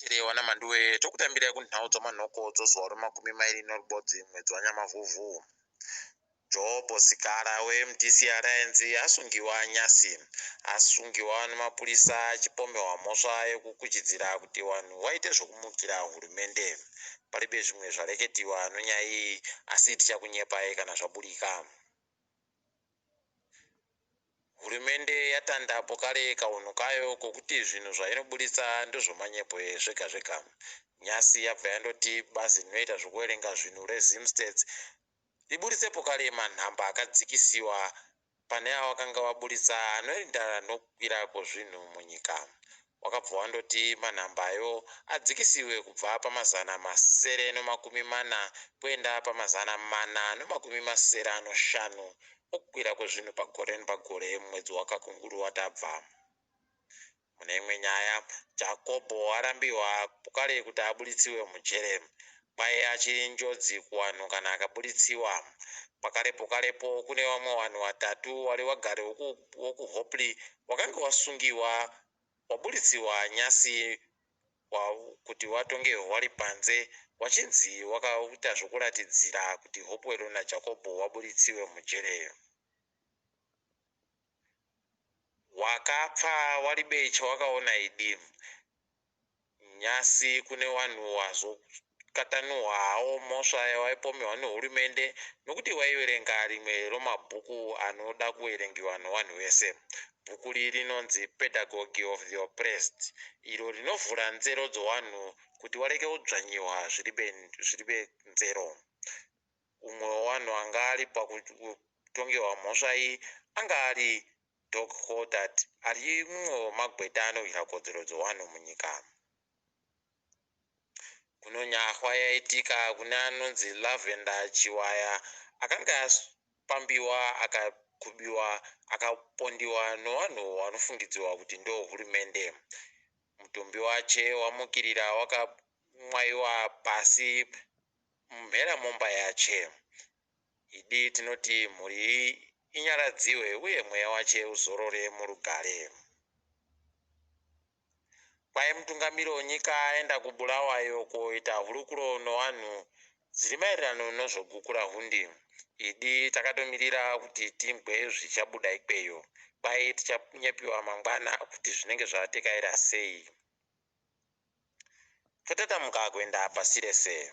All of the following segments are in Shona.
Tiri wana Manduwe tokutambirai kunhau dzamanhoko dzozuva remakumi mairi nerubodzi mwedzi waNyamavhuvhu. Job Sikhala weMDC Alliance asungiwa nyasi. Asungiwa nemapurisa achipomerwa mhosva yekukuchidzira kuti vanhu vaite zvekumukira hurumende. Paribe zvimwe zvareketiwa nenyaya iyi asi tichakunyepai kana zvaburika. Hurumende yatanda pokare kahunhu kayo kokuti zvinhu zvainoburitsa ndezvemanyepo zvega zvega. Nyasi yabva yandoti bazi rinoita zvekuverenga zvinhu reZimstats riburitse pokare manhamba akadzikisiwa pane awakanga waburitsa anoenderana nokukwira kwezvinhu munyika. Wakabva wandoti manhamba ayo adzikisiwe kubva pamazana masere nomakumi mana kuenda pamazana mana nomakumi masere anoshanu okukwira kwezvinhu pagore nepagore mumwedzi waKakunguru watabva. Mune imwe nyaya, Jakobho arambiwa kare kuti aburitsiwe mujere. Kwai achiri njodzi kuwanhu kana akaburitsiwa. Pakarepo karepo kune vamwe vanhu vatatu vari vagari vokuHopley wakange wasungiwa waburitsiwa nyasi kuti watongerwe wari panze wachinzi wakaita zvokuratidzira kuti Hopewell naJakobho waburitsiwe mujere. Wakapfa waribe chawakaona idi. Nyasi kune wanhu wazokatanuhwa hawo mhosva yawaipomerwa nehurumende nokuti waiverenga rimwe romabhuku anoda kuverengiwa nowanhu wese. Bhuku iri rinonzi Pedagogy of the Oppressed iro rinovhura nzero dzowanhu kuti wareke kudzvanyiwa zviribe nzero. Umwe wewanhu anga ari pakutongerwa mhosva iyi anga ari Doc Coltart ari mumwe wemagweta anorwira kodzero dzevanhu munyika. Kunonyahwa yaitika kune anonzi Lavender Chiwaya akanga apambiwa akakubiwa akapondiwa nevanhu vanofungidzirwa kuti ndohurumende. Mutumbi wache wamukirira wakamwaiwa pasi mumhera mumba yache. Idi tinoti mhuri iyi inyaradziwe uye mweya wache uzorore murugare. Kwai mutungamiri wenyika aenda kuBulawayo koita hurukuro nevanhu dziri maererano nezveGukurahundi. Idi takatomirira kuti tinzwe zvichabuda ikweyo. Kwai tichanyepiwa mangwana kuti zvinenge zvatekaira sei. Totatamuka kuenda pasi rese.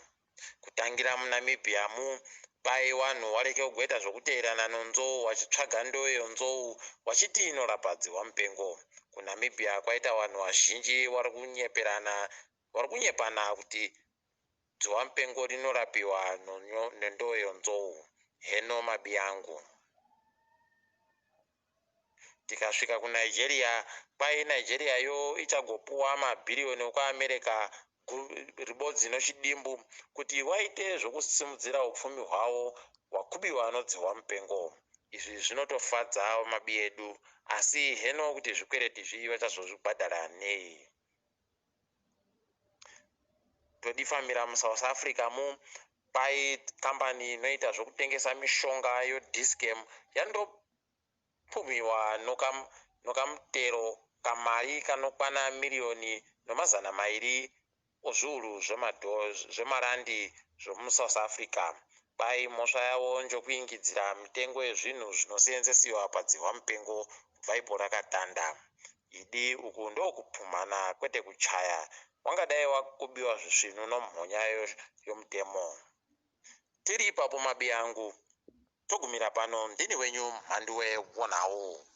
Kutangira muNamibia mu pai wanhu wareke kugoita zvokuteerana nonzou wachitsvaga ndoyo yonzou wachiti inorapa dzihwamupengo. KuNamibia kwaita wanhu wazhinji wari kunyeperana wari kunyepana kuti dzihwamupengo rinorapiwa nendoyo yonzou. Heno mabiyangu. Tikasvika kuNigeria, kwai Nigeria yo ichagopuwa mabhiriyoni okuAmerica ribodzi nochidimbu kuti waite zvokusimudzira upfumi hwavo hwakubiwa nodzihwamupengo. Izvi zvinotofadza mabiyedu asi heno kuti zvikwereti izvi vachazozvibhadhara nei. Todifambira muSouth Africa mu kwai kambani inoita zvokutengesa mishonga yoDischem yando Pumhiwa nokamutero kamari kanokwana miriyoni nomazana mairi ozviuru zvemarandi zvomuSouth Africa. Kwai mhosva yavo njokuingidzira mitengo yezvinhu zvinoseenzesiwa padzihwamupengo kubva ipo rakatanda. Idi uku ndokupumhana kwete kuchaya. Wangadai wakubiwa zvisvinu nomhonya yomutemo. Tiri ipapo mabiyangu. Togumira pano ndini wenyu Mhanduwe Wonhau.